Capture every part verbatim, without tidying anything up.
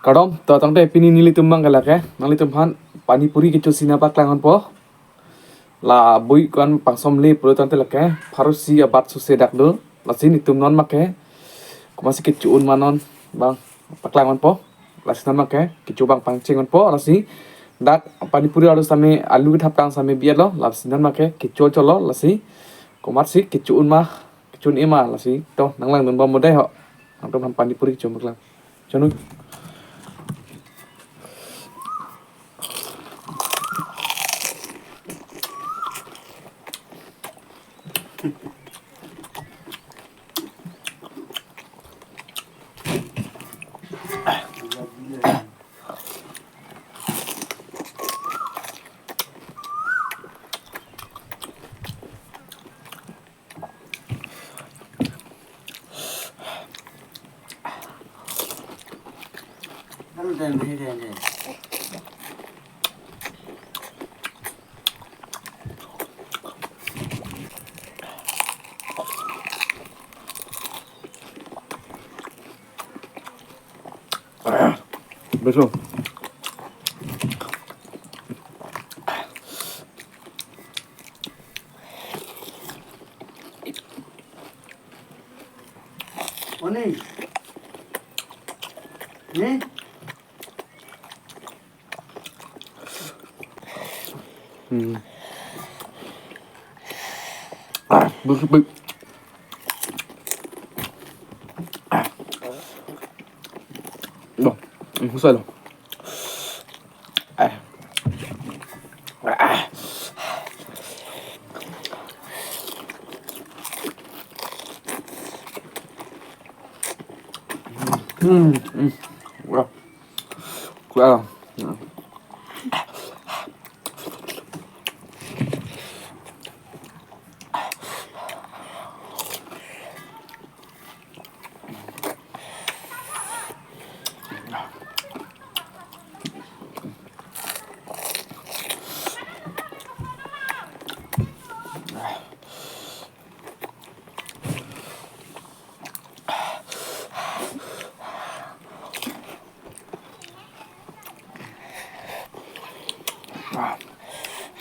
Kardom, to tangte pini nelitum abang ke lake, nanglitum aphan pani puri kecho si nangpaklang ponpo. La bui ko-an pangsomle pulo tangte lake, pharo isi abat sose dak do. Lasi nelitum non abang ke, komatsi kecho un ma non abang paklang ponpo. Lasi non abang ke, kecho abang pangcheng ponpo. Lasi dak pani puri arlo sitame alu kethap tang sitame bi-etlo. Lasi non abang ke, kecho cholo. Lasi komatsi kecho un ma, kecho un-e ma. Lasi to nanglangdun bom mo dei ho. Nangtum aphan pani puri kecho paklang. Chonu. Beso. Oni. Ni? Hmm. Ah, bersih, baik. Ah. Loh, hmm, susah loh. Ah. Ah. Hmm, hmm. Wah. Wah.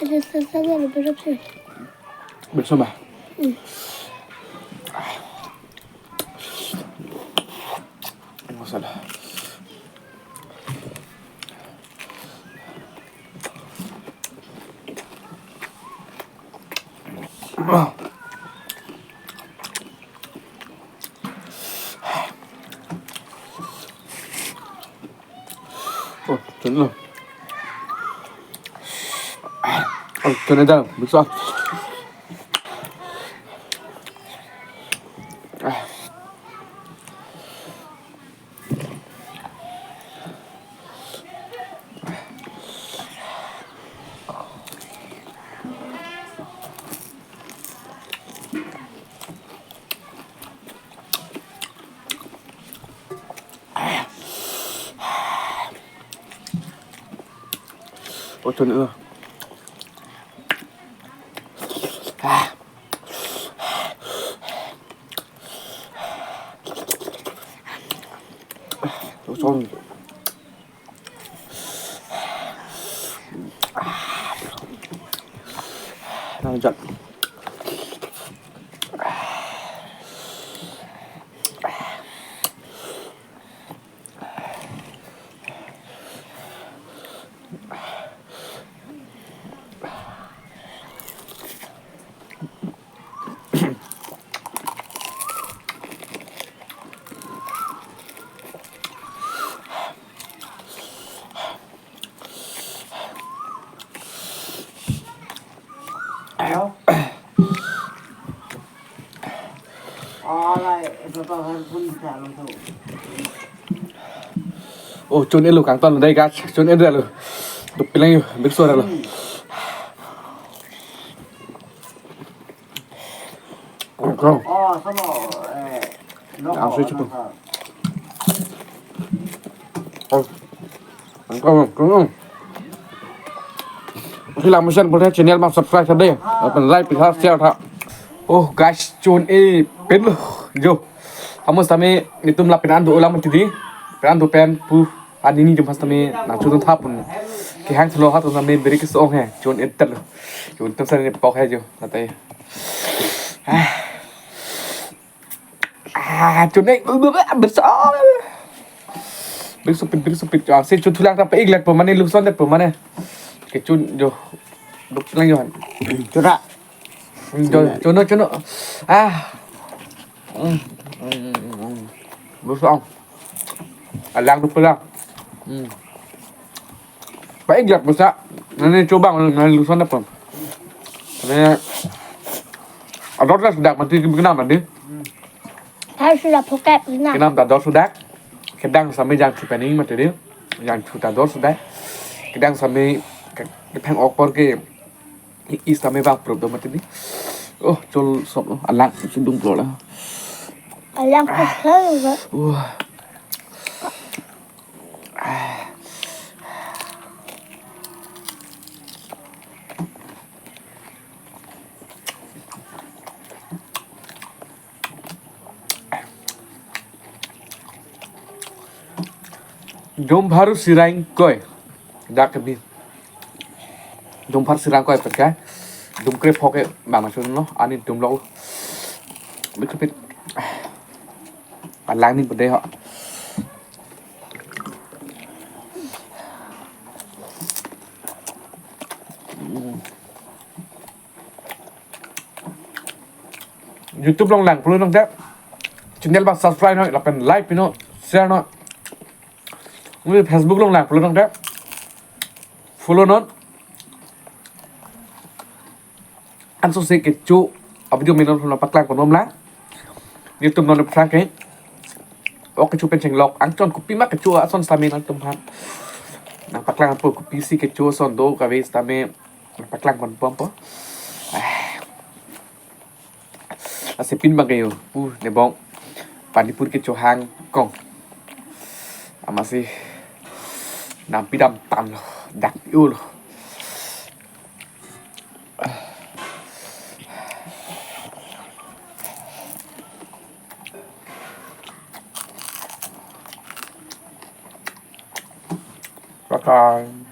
Ada sasa ada berapa? Bersama. Hmm. Masalah. Oh, chon lo. Oh, chon lo dah, bisa. Oh, chon lo. Ah. Oh, chon. Nang jat. Ayo. Alai, itu tuh harus pun bisa langsung. Oh, chon-e lo kangton dei guys, chon-e dei lo. Duk pilang yo, big suara lo. Hmm. Kangton. Oh, sama, eh, Ang sui chipu. Oh. Ang kong, kong. Hilang mesin boleh channel abang subscribe tha dei. Lapen like, pi tha, share tha. Oh guys, chon-e pin lo jo. Amo sitame nelitum lapen an do ulang mati dei. Pen an do pen pu. Anini jom hastame nang chun thapun. Kehang thlo hat tame beri kesong he. Chun entel. Chun tem sani pok he jo. Natai. Ah. Ah, chun ek. Bersa. Beri sopit, beri sopit. Ah, si chun thulang ta pa-ik lek po mane luson det po mane. Kechun jo. Duk lang jo. Chura. Jo, chuno, chuno. Ah. Mm, mm, mm, mm. Luson. Alang duk pula. Hmm. Pa-ik jak busa. Nani chobang nani luson apa? Nani ador la sudah mati ke kenam tadi. Harus sudah pocket benar. Kenam ta ador sudah. Kedang sami jangthu pening mati di. Jangthu ta ador sudah. Kedang sami ke, kethang okpor ke i-, is tame bang prop do mati di. Oh, chol sop lo. Alang sudung plo la. Alang kesel. Wah. Dum bharu sirang koi. Dak kebin. Dum bhar sirang koi pet kai. Dum kre phoke bang masun lo. Ani dum lo. Bit bit. Alang ni bedai ho. YouTube along lang pulo nang te. Channel bang subscribe noi, lapen like pino, share noi. Mui Facebook along lang pulo nang te. Follow non. Anso si kecho a-video me non nang paklang konom lang. YouTube non phrang ke. Ok kecho pen chenglok. Angchon kopi ma kecho ason sitame nangtum aphan nang paklang po, kopi si kecho ason do kave sitame nang paklang ponbom po. Ah. Asepin bang ke yo. Uh, ne bong. Panipur kecho hang kong. Amatsi nampi damtang lo. Dak yo lo. Bye bye.